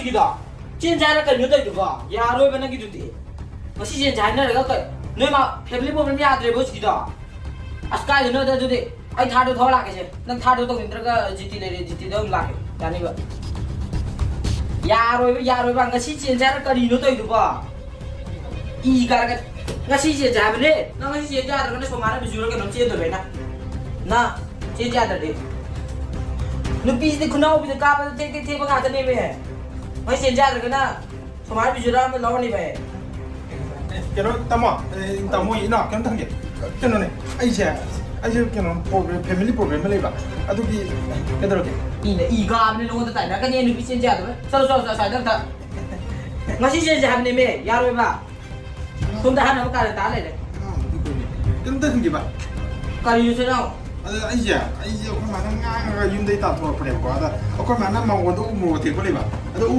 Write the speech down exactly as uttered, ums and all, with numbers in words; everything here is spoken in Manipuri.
ꯀꯤꯗꯣ? ꯆꯦꯟꯁꯦ ꯍꯥꯏꯔ ꯀꯩꯅꯣ ꯇꯧꯔꯤꯗꯨꯕꯣ? ꯌꯥꯔꯣꯏꯕ ꯅꯪꯒꯤꯗꯨꯗꯤ꯫ ꯉꯁꯤ ꯆꯦꯟꯁꯦ ꯍꯥꯏꯅꯔꯒ ꯀꯩ-, ꯅꯣꯏ ꯃꯥ family problem ꯌꯥꯗ꯭ꯔꯦꯕ ꯍꯧꯖꯤꯛꯀꯤꯗꯣ? ꯑꯁ, ꯀꯥꯏꯗꯅꯣꯗ ꯑꯗꯨꯗꯤ꯫ ꯑꯩ ꯊꯥꯔꯗꯣ ꯊꯣꯛꯂꯛꯀꯦꯁꯦ꯫ ꯅꯪ ꯊꯥꯔꯗꯣ ꯇꯧꯅꯤꯡꯗ꯭ꯔꯒ ꯖꯤꯇꯤ ꯂꯩꯔꯦ, ꯖꯤꯇꯤꯗ ꯑꯗꯨꯝ ꯂꯥꯛꯀꯦ꯫ ꯌꯥꯅꯤꯕ? ꯌꯥꯔꯣꯏꯕ, ꯌꯥꯔꯣꯏꯕ꯫ ꯉꯁꯤ ꯆꯦꯟꯁꯦ ꯍꯥꯏꯔ ꯀꯔꯤꯅꯣ ꯇꯧꯔꯤꯗꯨꯕꯣ? ꯏ ꯀꯥꯔꯒ ꯉꯁꯤ ꯆꯦꯟꯁꯦ ꯍꯥꯏꯕꯅꯦ꯫ ꯅꯪ ꯉꯁꯤ ꯆꯦꯟꯁꯦ ꯌꯥꯗ꯭ꯔꯒꯅ ꯁꯣꯃꯥꯅ ꯕꯤꯖꯨꯔ ꯀꯩꯅꯣꯝ ꯆꯦꯟꯗꯣꯏꯕ ꯑꯩꯅ꯫ ꯅ ꯆꯦꯟꯁꯦ ꯌꯥꯗ꯭ꯔꯗꯤ꯫ ꯅꯨꯄꯤꯁꯤꯗꯤ ꯈꯨꯅꯥꯎꯕꯤꯗ ꯀꯥꯞꯄꯗ ꯊꯦꯛ ꯊꯦꯛ ꯊꯦꯛꯄ ꯉꯥꯛꯇꯅꯦꯃꯦ꯫ ꯉꯁꯤ ꯆꯦꯟꯁꯦ ꯌꯥꯗ꯭ꯔꯒꯅ ꯁꯣꯃꯥꯅ ꯕꯤꯖꯨꯔ ꯑꯃ ꯂꯧꯔꯅꯤꯕ ꯑꯩ꯫ ꯑꯦ, ꯀꯩꯅꯣ, ꯇꯥꯃꯣ, ꯑꯦ, ꯇꯥꯃꯣ, ꯏꯅꯥꯎ, ꯀꯩꯅꯣꯝꯇ ꯍꯪꯒꯦ꯫ ꯀꯩꯅꯣꯅꯦ, ꯑꯩꯁꯦ, ꯑꯩꯁꯦ ꯀꯩꯅꯣ, problem, family problem ꯑꯃ ꯂꯩꯕ꯫ ꯑꯗꯨꯒꯤ, ꯀꯩꯗꯧꯔꯒꯦ? ꯏꯅ ꯏ ꯀꯥꯕꯅꯦ ꯅꯉꯣꯟꯗ ꯇꯥꯏꯅꯔꯛꯀꯅꯤ, ꯅꯨꯄꯤ ꯆꯦꯟꯁꯦ ꯌꯥꯗꯕ꯫ ꯆꯠꯂꯣ, ꯆꯠꯂꯣ, ꯆꯠꯂꯣ, ꯑꯁ꯭ꯋꯥꯏꯗ ꯑꯝꯇ꯫ ꯉꯁꯤ ꯆꯦꯟꯁꯦ ꯍꯥꯏꯕꯅꯦꯃꯦ, ꯌꯥꯔꯣꯏꯕ꯫ ꯁꯣꯝꯗ ꯍꯥꯟꯅꯕ ꯀꯥꯗ ꯇꯥ ꯂꯩꯔꯦ꯫ ꯑꯉꯥꯡꯗꯨꯗꯤ ꯀꯨꯏꯔꯦ꯫ ꯀꯩꯝꯇ ꯍꯪꯒꯦꯕ꯫ ꯀꯔꯤꯅꯣ ꯁꯤ ꯅꯪ? ꯑꯗ ꯑꯩꯁꯦ, ꯑꯩꯁꯦ ꯑꯩꯈꯣꯏ ꯃꯥꯅ ꯉꯥꯡꯉꯒ ꯌꯨꯝꯗꯩ ꯇꯥꯟꯊꯣꯔꯛꯄꯅꯦꯕꯀꯣ꯫ ꯑꯗ ꯑꯩꯈꯣꯏ ꯃꯥꯅ ꯃꯉꯣꯟꯗ ꯎ ꯃꯣꯔꯣꯛ ꯑꯇꯦꯛꯄ ꯂꯩꯕ꯫ ꯑꯗꯣ ꯎ